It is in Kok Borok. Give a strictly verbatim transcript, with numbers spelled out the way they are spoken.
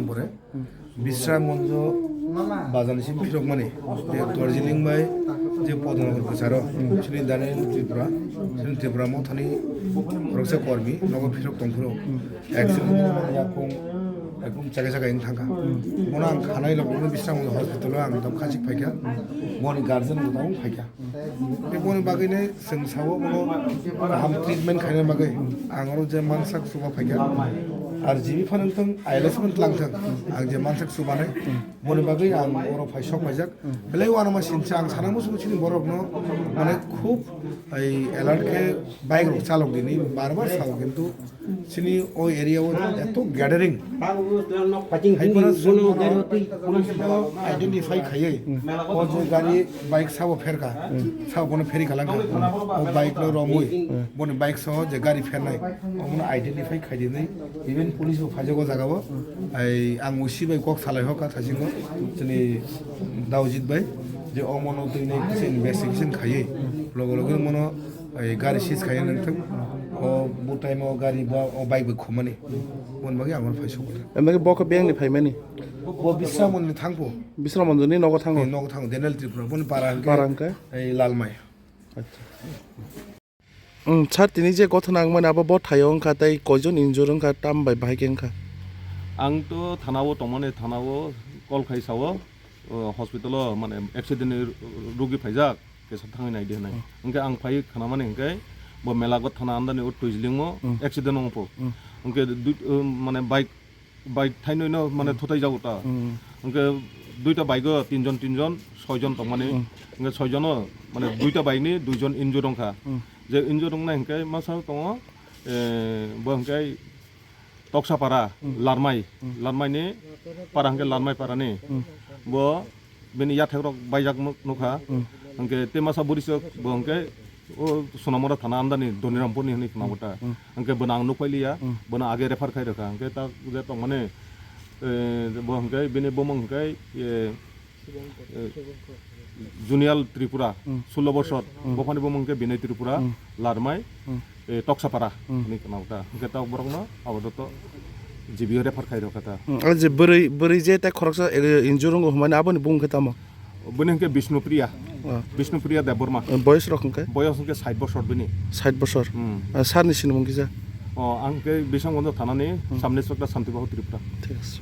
Pore Bisramganj bazar ni simi phirokmani je Darjeeling bai je Podanagar kwcharo chini Daniel Tripura, chini Tripura mothani khoroksa kormi nogo phirok tongphuru accident ni yakung ekdom chakhe chakhe wng thangkha. Bono ang khanai logo Bisramganj hospital o ang tong khachik phaikha, boni guardian bo tabuk phaikha. Tei boni bagwino chwng sao bono kaham treatment khaina bagwi ang oro je mansak chuba phaikha. Ar G B phano wngthung, I L S phano twlangthung, ang je mansak chubanai boni bagwi ang oro phai sok paijak. Belai uanama sincha ang sana muchungo chini borokno mane khub ai alert khe bike rok chalok dini bar bar sao kintu Chini o area o eto gathering. Hai pora song bono identify khaiwi. O je gari bike sabo pherka. Sabo bono pheri kalangkha. O bike no romwi. Boni bike so je gari phernai. Omono identify khaidinwi. Even police bo phaijago jagao. Ai ang usi bai kok salai hoka thaisingo. Chini Daujit bai. Je omono twi nai kisa investigation khaiwi. Logo logo mono Ai gari sis khaina nangthang. O bo time o gari ba o bike bai khumani. Bon bagi amar phai sokole. Emnake bo khe beng ni phaimani. Bo Bisramganj ni thangpo. Bisramganj ni nogo thango. Ni nogo thango Daniel Tripura. Bon para hangke. Para hangke? Ai Lalmai. Acha. Um, sir, tini je gothona wngmani abo bo thaio wngkha tei koijon injure wngkha tam bai bahai khe wngkha. Ang to thana o tongmani, thana o call khai sao, o, hospital o mane accident ni rugi phaijak. Kesa thangwi naidi hinwi. Hmm. Hwnkhe ang phai khnamani hwnkhe bo Melagot thana andani o twijlingmo Hmm. accident wngpho. Hmm. Hwnkhe dui-, uh, mane bike, bike thainwi no mane Hmm. thutai jago ta. Hmm. Hwnkhe duita bike o tinjon tinjon soijon tongmani. Hmm. Hwnkhe soijon o mane duita bike ni duijon injured wngkha. Hmm. Je injured wngnai hwnkhe masa tongo, eh, bo hwnkhe Toksapara, Hmm. Larmai, Hmm. Larmai ni para hwnkhe Larmai para ni. Hmm. Bo bini yathek rok baijak nuk-, nukha. Hmm. Hwnkhe tei masa bwrwi se bo hwnkhe o Sonamura thana andani Donirampur ni hwnwi khna Hmm. bwta. Hmm. Hwnkhe bono ang nukphailiya, Hmm. bono age refer khai rwkha. Hwnkhe ta je tongmani, eh, bo hwnkhe bini bumung hwnkhe, eh, Eh, Junial Tripura, Hmm. sullo bosor, Hmm. bophani bumung khe Binay Tripura, Hmm. Larmai, Hmm. eh, Toksapara, Hmm. hwnwi khna ta. Hwnkhe ta borokno apatot G B o refer khai rwkha ta. Hmm. Aro je bwrwi, bwrwi je tei khoroksa, eh, injure wngo hwnmani aboni bumung khe tamo? Bini hwnkhe Bishnupriya, Oh. Bishnupriya Debbarma. Eh, boyos rok hwnkhe? Boyos hwnkhe sait bosor bini. Sait bosor? Hmm. Eh, sir ni sinimung kisa? Oh, ang khe Bisramganj thanani Hmm. Sub Inspector Santibahu Tripura. Thik ase.